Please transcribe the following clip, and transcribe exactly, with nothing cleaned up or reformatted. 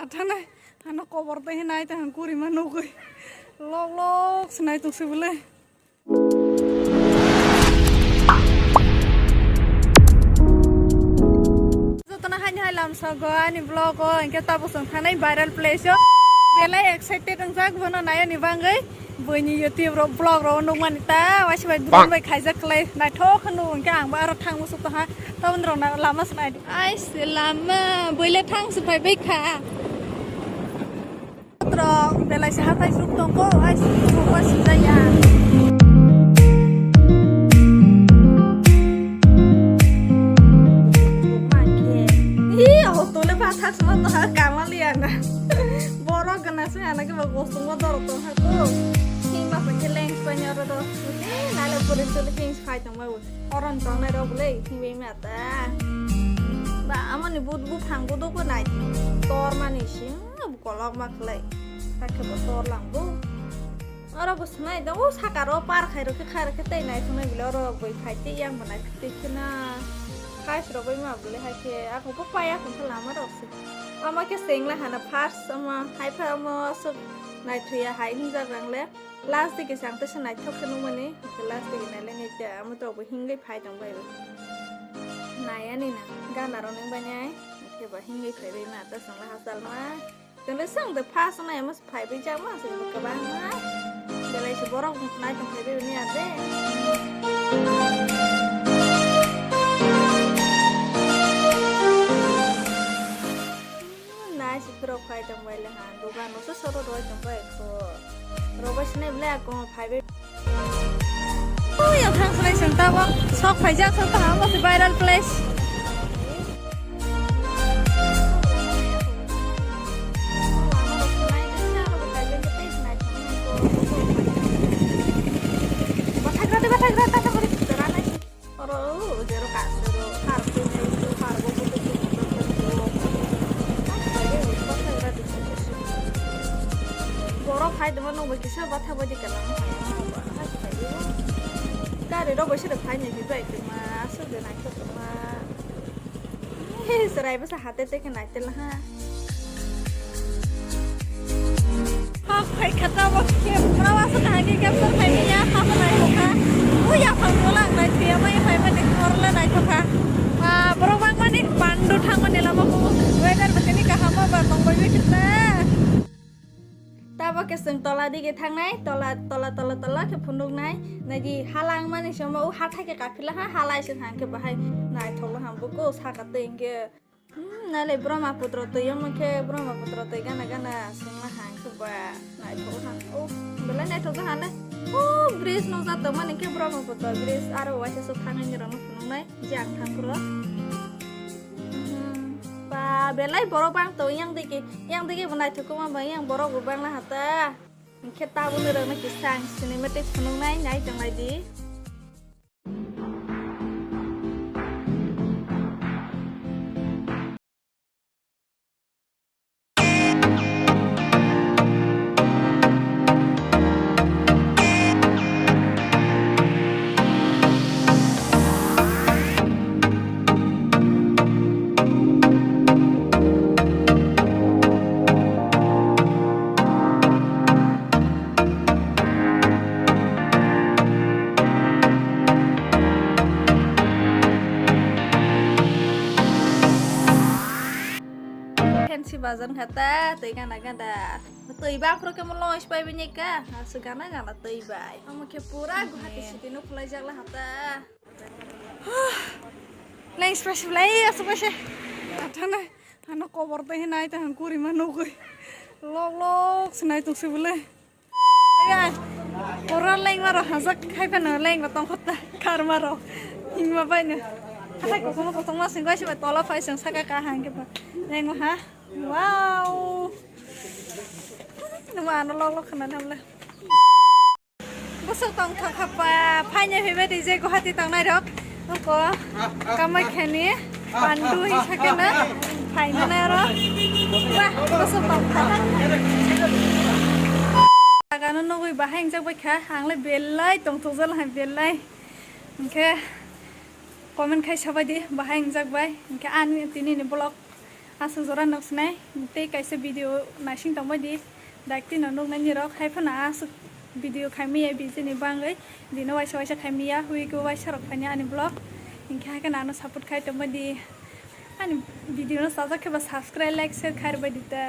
Thanai, ano kobor tei hinai tang kurima nugui. Lok lok sinai tong sibule. Jotono haini hai lamsago ani vlog o, hinkhe tabuk chwng thanai viral place o. Belai excited wngjak bono nayani bagwi. Buini YouTube rok vlog rok nukmani ta waisa bai drone bai khaijak khlai naithok khe nukgo, hinkhe ang bo aro thang muchuk tongha. Tabuk rok lama se nai. Ai se lama, buile thang se phai bai kha. Rok belai se hathai suk tongkho, ai se suk ba sijaya. Hi, auto le ba thak sma to ha kamaliya na. Borok gana se ana ke ba gosong ba dorok tong ha ko. Hi ma pa ke lens pa nya ro do. Ni na le pore se le lens phai tong ba. Oron tongnai rok le hi bai ma ta. Ba amoni but buphang bo dok nai. Tor mani sim kolok ma khlai. Sakhe bo tor lang bo. Oro bo swnai do, o saka ro par khai rokhe khai rokhe tei nai thwngnai bile oro boi phai tei yang bo nai tei khena. Khai se rok bai ma bile hai khe ako bo paya khe lama rok se. Ama khe sengla hana first ama hai pha ama aswk nai thuya hai hinjak rang le. Last digi sang tesa naithok khe nukmani, last digi nailai nai ta, amo tok bo hingwi phai tong bai bo. Nai ani na, gana rok nang bai nai, khe ba hingwi phai bai ma, ta song la hachal ma. Tele sang de first nai amo phai bai jak ma, se bo kwbang ma. Belai se borok nai tong phai bai ni ade. Nai se borok phai tong bai le ha, dugan rok se soro roi tong bai kho. Robai sinai bwlai ako phaibai. Ui, ang thang salai sung tabo. Sok phaijak sok tabo, amo se viral place. Bathagra de, bathagra, tata bari. Oro, o jero kasero, kar koi nai, kar bo bo bo bo. Borok hai dema nungba kisa batha badi kana. Gari rok bai sero phai nai, bai tongma, aswk de naithok tongma. He, serai bwsa hate tei khe naitel ha. Hap khai khata bo khe pura wasa kahai khe capture khai niya, hap nai thokha. Ui, yaphang tola ang nai thuya mai phai mani kor le nai thokha. Ba, borok bang mani pandu thang mani lama ko. Weather bo tini kaham ba tong bai wi khita. Tabo khe chwng tola dige thangnai, tola, tola, tola, tola khe phunuknai. Nagi hala wngmani se omo o hathai khe kaphila ha, halai se thang khe bahai naithok la ham buko saka tei hinkhe. Hmm, nale Brahmaputra twi omo khe Brahmaputra twi gana gana chwngma ha hinkhe ba naithok ha. O belai naithok ha le. O bridge nukjak tongmani khe Brahmaputra bridge aro waisa se thangwi ni rokno phunuknai je ang thangphuru. Hmm, ba belai borok bang tong yang digi. Yang digi bo naithok ma ba yang borok bo bang na hata. Hinkhe tabuk nirok no kisa ang cinematic phunuknai nai tongnai di. Fancy bazar wngkha ta, twi gana gana. Twi bang phuru khe mo lounge pai bini ka. Aswk gana gana twi bai. Omo khe pura Guwahati city no khwlai jak la ha ta. Lens pa se belai aswk bai se. Athana ano kobor tei hinai ta hang kurima nugui. Lok lok sinai tong se belai. Ai, pura lengma rok hajak khai phano lengma tongkha ta karma rok. Hingma bai no. Hathai kosom kosom ma singoi se tola phai sing saka ka hang khe ba. Lengma ha. Wow. Numa ano lok lok khana namle. Bwswk tongthok kha pa, phaina phaibai twi je Guwahati tongnai rok. Oko Kamakhya ni Pandu hinsa khe na phaina nai oro. Wah, bwswk tongthok. Jaga no nugui bahai wngjak bai kha, ang le belai tongthok jala hai belai. Hinkhe comment khai sabai di, bahai wngjak bai. Hinkhe ani tini ni vlog Aswk jora nuk sinai tei kaisa video naising tongbai di, dakti no nuknai ni rok hai phano aswk video khaimaya bijini bangwi, dino waisa waisa khaimaya, week o waisa rok phaini ani vlog, hinkhe hai kheno ano support khai tongbai di, ani video no chajak khe ba subscribe, like, share khai rwbai di ta.